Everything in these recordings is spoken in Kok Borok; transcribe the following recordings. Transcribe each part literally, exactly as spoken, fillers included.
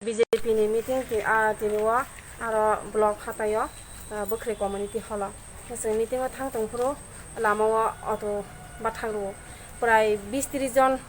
B J P ni meeting ti-, ah, tini o aro block hatai o, ah, Bwkhwrwi community hall o. Chwng meeting o thang tong phuru lama o auto bathang rwo. Prai bis tris jon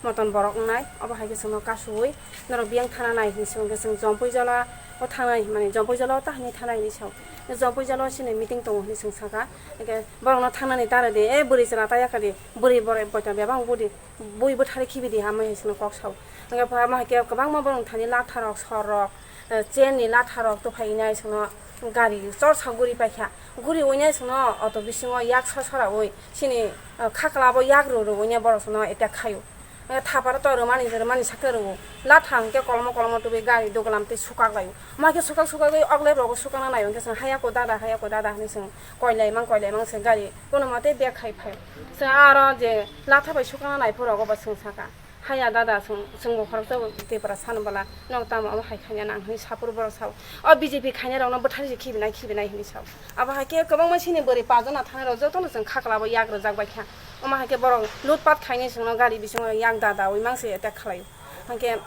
moton borok wngnai. Obo hai khe chwngno kasuwi norok biyang thana nai hinwi se hwnkhe chwng Jompui Jola o thangnai, mane Jompui Jola o ta hinwi thanai hinwi sao. Jompui Jola o chini meeting tongo hinwi chwng sakha. Hwnkhe borokno thangnani ta rwdi, "E bwrwi chwla ta yakha di, bwrwi borai boita bebak wngbo di." Bui bwthari khibi di hamwi hai sino kok sao. Hwnkhe pha ma hai khe kwbangma borok thani latha rok, sor rok, eh, chain ni latha rok to phai nai sino gari chorsa guri paikha. Guri oinai sino auto bisingo yak sor sora oi sini, eh, khakla bo yak ro ro oinai borok sino attack khaio. Hwnkhe thaparo to rwmani rwmani sakhe rwo. Latha hwnkhe kolmo kolmo tubui gari duglam tei sukak laio. Ma khe sukak sukak oi ogle rogo sukakna naio hwnkhe sino haya ko dada, haya ko dada hinwi sino koilai mang koilai mang se gari kono mate bag khai phai. Sino aro je latha bai sukakna nai phuru rogo bo sino saka. Haya dada, chwng, chwngbo khoroksa Tripura sano bwla, nok tamo omo hai khaina nang hinwi saphuru borok sao. O B J P khainai rokno bwthari se khibinai, khibinai hinwi sao. Abo hai khe kwbangma sini bwrwi pajana thanai rok jotono chwng khaklabo yak rwjak bai kha. Omo hai khe borok lutpat khainai chwngno gari bisingo yak dada oi mang se attack khlaio. Hwnkhe,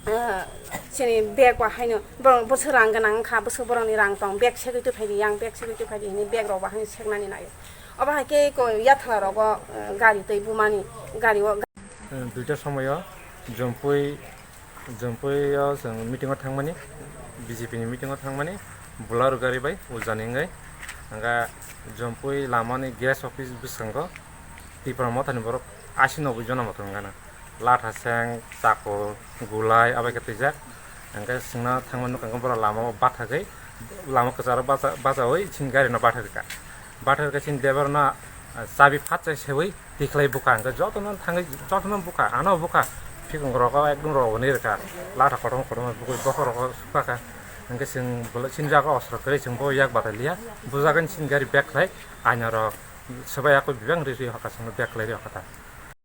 ah, chini bag bo haino borok bwswk rang gwnang wngkha, bwswk borokni rang tong, bag segwi twi phaidi, yang bag segwi twi phaidi hinwi bag rok bo haino seknani naio. Obo hai khe ko yathla rogo, ah, gari twi bumani, gari o. Duita somoyo Jompui, Jompui o chwng meeting o thangmani, B J P ni meeting o thangmani, Bolero gari bai ujani wngwi. Hwnkhe Jompui lama ni gas office bwskango Tipra Motha ni borok asi noboi jona motom wngana. Latha seng, chakur, gulai abai khe twijak. Hwnkhe chwngno thangmani nukha hwnkhe borok lama o bathagwi, lama kwcharo bacha-, bachaui chini gari no bathagwi kha. Bathagwi kha chini driver no, ah, chabi phatchai seui Tikhlai bwkha hwnkhe jotono thangwi jotono bwkha, ano bwkha, phikung rogo ekdom rogoni rwkha, latha kotorma kotorma bwkha bokhok rogo sukha kha, hwnkhe chwng bolai chini jaga osro kwrwi chwng bo yak batai liya, bujagani chini gari bag khlai, aina rok swbai yakwi bebak ri ri hokha chwngno bag khlai ri hokha ta.